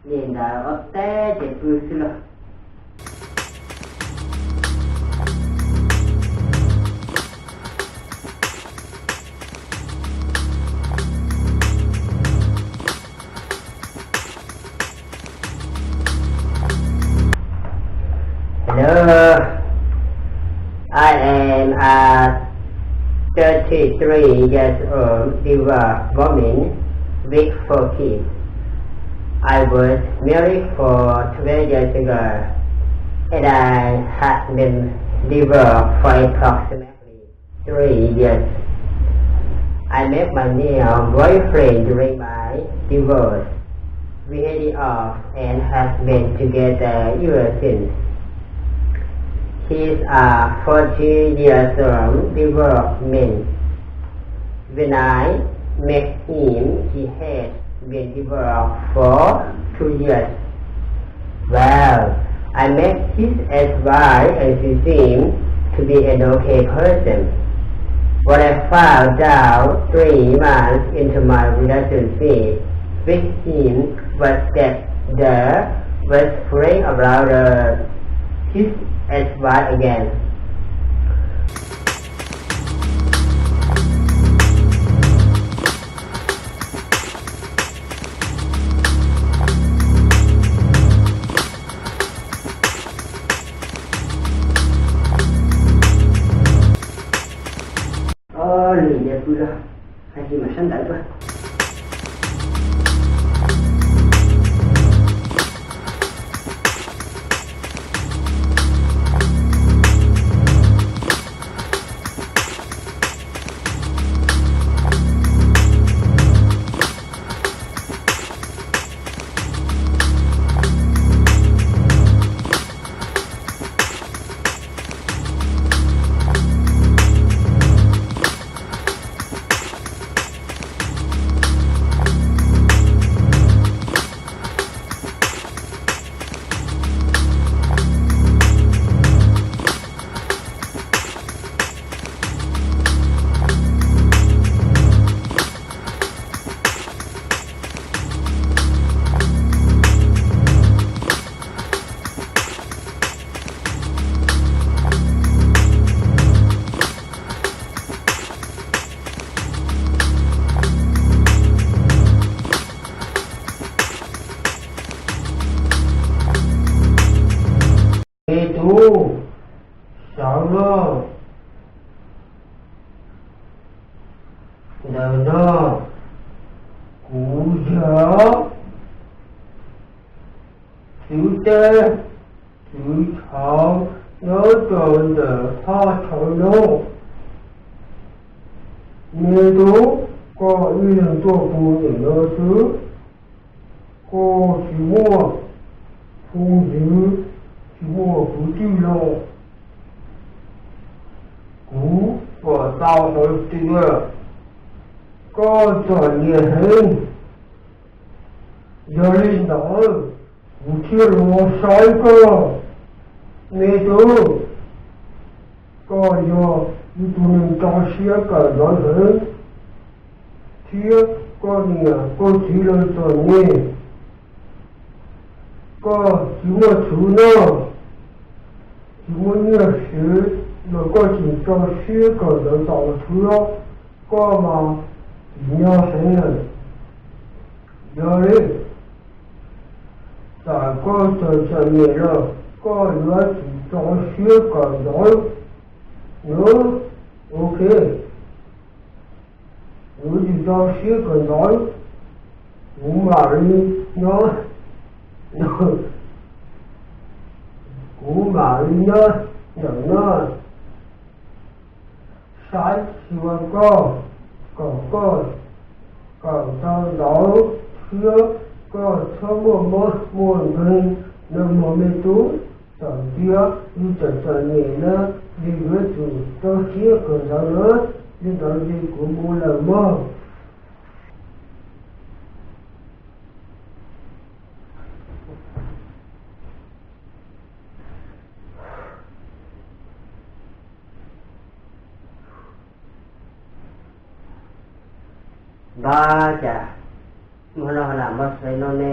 Niam ntawd ob teb ces pw xwb los. Hello, I am a thirty-three years old divorced woman with four kids. I was married for twelve years ago, and I have been divorced for approximately three years. I met my new boyfriend during my divorce. We hit it off and have been together ever since. He's a forty years old divorced man. When I met him, he had been divorced for two years. Well, I met his ex-wife and she seemed to be an okay person. What I found out three months into my relationship with him was that the best friend about uh, his ex-wife again. Ob, lwm niag pw los, hais tias mam sab ntawd tuaj. Me tub, sawv los. Ntawm no kuv yog txiv teb txiv tshauv nyob rau ntawm thaj chaw no. Me tub, koj ib leeg tuaj pw ntawm no xwb, koj tsis muaj phooj ywg, tsis muaj kwv tij los? Kuv pom tau hais tias koj txom nyem heev. Yog li ntawd kuv thiaj los saib koj. Me tub, koj yog ib tug neeg rau siab kawm ntawv heev, thiab koj niam koj txiv lawv txom nyem, koj tsis muaj txhua noj, tsis muaj nyiaj siv, los koj tseem rau siab kawm ntawv tau txhua, koj mas tsim nyog heev lawm. Yog li, txawm koj txom txom nyem los koj yuav tsum rau siab kawm ntawv nawb. Ok, yuav tsum rau siab kawm ntawv. Kuv mam li nyob, kuv mam li nyob ntawm no saib xyuas koj, kom koj kawm tau ntawv thiab koj txhob muaj mob muaj nkeeg no mog me tub. Txawm tias yus txom txom nyem na, yus yuav tsum rau siab kawm ntawv na. Li ntawd ces kuv mus lawm mog. Npab, cas hmo no lam npau suav no ne?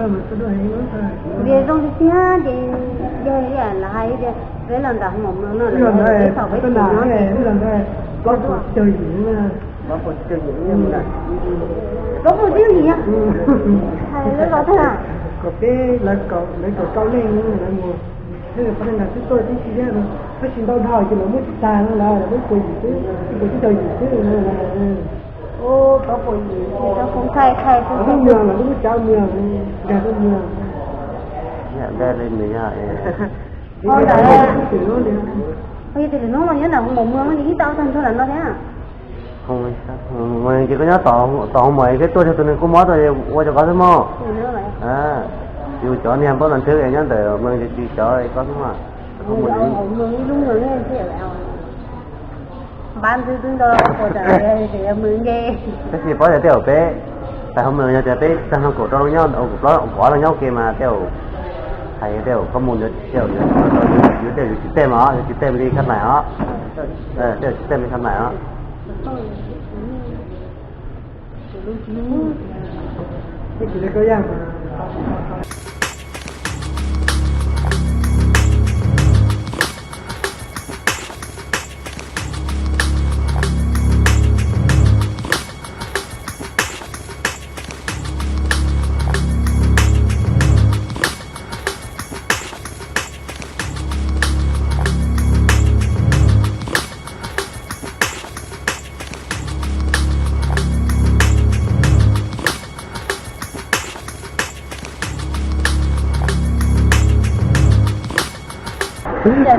Vim zoo tiag tiag ces yog li lawv hais tias peb los nram Hmoob Mos Mws no lawv thaum peb tseem nyob ces plaub puas caug yim na. Plaub puas caug yim, plaub puas caug yim, hais lawv los tag. Kom peb lawv kaum, lawv kaum rau leej lawv mus, peb pab neej nram twb tuaj tib si thiab, tab sis ntau dhau ces lawv muab tsis tag no lawm, plaub puas yim xwb, plaub puas caug yim xwb. Plaub puas yim, lawv lub muag, lawv lub muag tsav muag nkag rau muag. Yog li nws yog, yog tias lwm hnub los nyob nram Hmoob Mos Mws no ces yeej tau tag nrho lam no thiab. Ces koj nyob tom Hmoob Mos thiab tuaj txog tus neeg kua muag tuaj ua rau koj xwb mog. Yus cov niag npauj no nthwv nyob ntawm Hmoob Mos ces tsis cov koj xwb mog. Tab sis paub tias tej zaum peb Tag hauv mws yog tias peb tag hmo kaum rau los nyob, kaum plaub kaum ob los nyob ua ke mas tej zaum hais tej zaum koj mus ntawd tej zaum yuav tej zaum yuav tsis tej mas yuav tsis tej li khab nais os. Tej zaum tsis tej li khab nais os.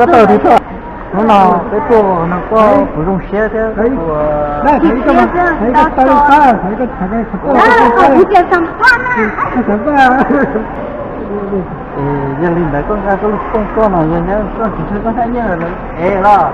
Koj tau thiab toj. Hnub no peb tuaj no koj puas zoo siab thiab? Yog li ntawd koj nqa koj lub kooj koj no yog nyob koj tsis nrhiav koj nrhiav nyiaj lawm es los?